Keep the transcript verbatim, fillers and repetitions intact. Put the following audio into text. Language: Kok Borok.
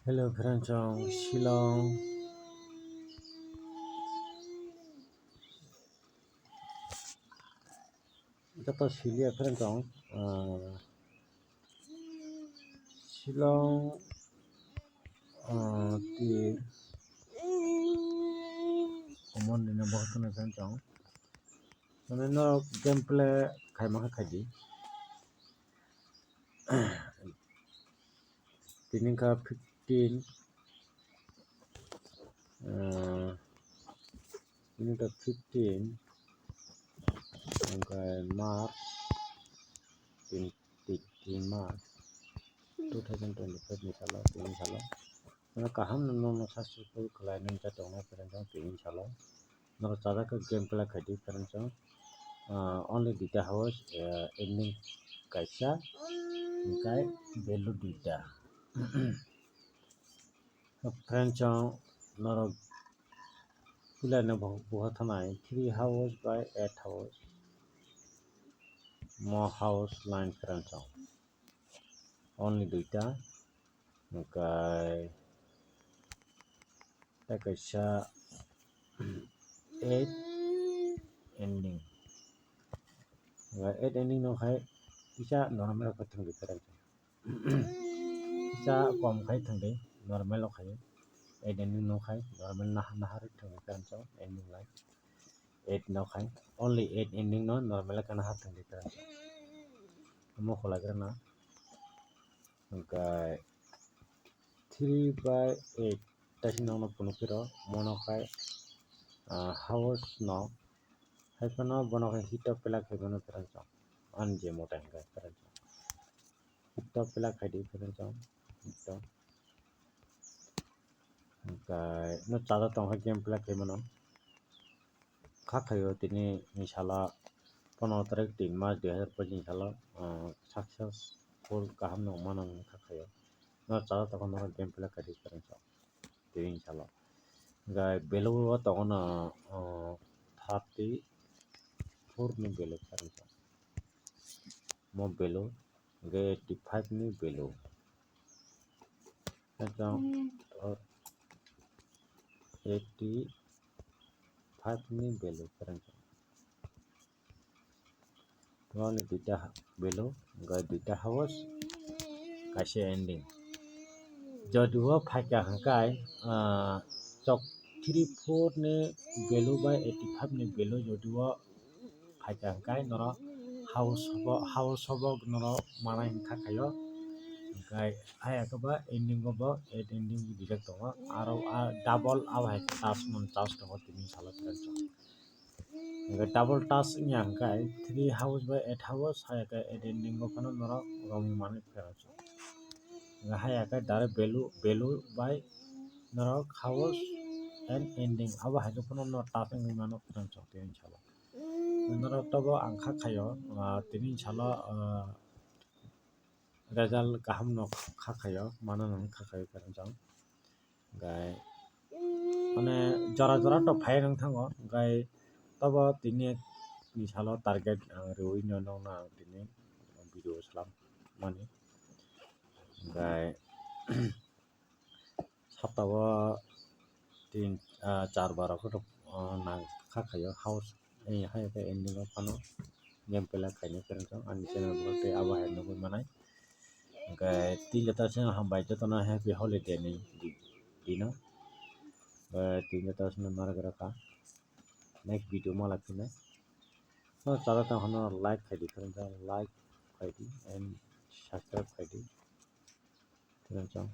Hello, friend chong, Shillong. Joto siliya, friend chong, ah, Shillong, ah, ti common ni no bohot no, friend chong. Mane no gameplay khaima kha khaidi. Tini kha fifteen, ah, tini kha fifteen, hwnkhe March, tini, tini March two thousand twenty-five ni salo, tini salo. Ano kaham no, no, no, subscribe khlai nang ja tongnai, friend chong, tini salo. Norok chajak khe gameplay khaidi, friend chong. Ah, only duita house, ah, ending kaisa, hwnkhe value duita. Friend chong, norok puila no bo-, buha thanai three house by eight house. Mo house line, friend chong. Only duita. Hwnkhe tei kaisa eight ending. Hwnkhe eight ending no khai kisa normal khe thwngdi, friend chong. Kisa kom khai thwngdi, normal o khai. Eight ending no khai normal nahar nahar thwngdi, friend chong, ending line. Eight no khai, only eight ending no normal khe nahar thwngdi, friend chong. Omo kholai rwna. Hwnkhe three by eight taisi nokno phunuk phiro, mono khai, ah, house no, hai phano bono khai hito pela khai mano, friend chong. Ani je mota hwnkhe, friend chong. Hito pela khaidi, friend chong. Hito. Hwnkhe no chajak tongkha gameplay khai mano. Kha khaio tini ni salo, pono tarik tin mas dui hazar pochis ni salo, ah, successful kaham no mano wngkha khaio. No chajak tongkha norok gameplay khaidi, friend chong. Tini salo. Hwnkhe value o tongo no, ah, thirty four ni value, friend chong. Mo value, hwnkhe eighty five ni value. Friend chong, oh, eighty five ni value, friend chong. Moni duita value, hwnkhe duita house, kaisa ending. Jodi o phaikha hwnkhe, ah, chok three four ni value bai eighty five ni value jodi o phaikha hwnkhe norok house hobo, house hobo norok manai wngkha khaio. Hwnkhe ayakhe ba ending o bo eight ending rijak tongo. Aro ah double abo hai touch mon touch tongo tini salo, friend chong. Hwnkhe double touch wngya hwnkhe three house bai eight house, hai khe eight ending o phano norok romwi manwi, friend chong. Hwnkhe hai khe direct value, value bai norok house and ending abo hai khe phano norok touch wngwi mano, friend chong, tini salo. Norok tobo ang kha khaio, ah, tini salo, ah, result kaham no kha khaio, mano nang kha khaio, friend chong. Hwnkhe mane jora jora to phai nang thango, hwnkhe tobo tini ni salo target ang riwi no nokno ang tini video salam mani. Hwnkhe saptao tin, ah, char bar rok khe, ah, nang kha khaio house, eh, hai khe ending o phano gameplay khainai, friend chong, ani channel bo tei abo hai nugwi manai. Hwnkhe tini jota se hambai jotono happy holiday ni di-, dino. Eh, tini jota se narwk rwkha. Next video malai phino. No chajak tong hwnno like khaidi, friend chong, like khaidi and subscribe khaidi, friend chong.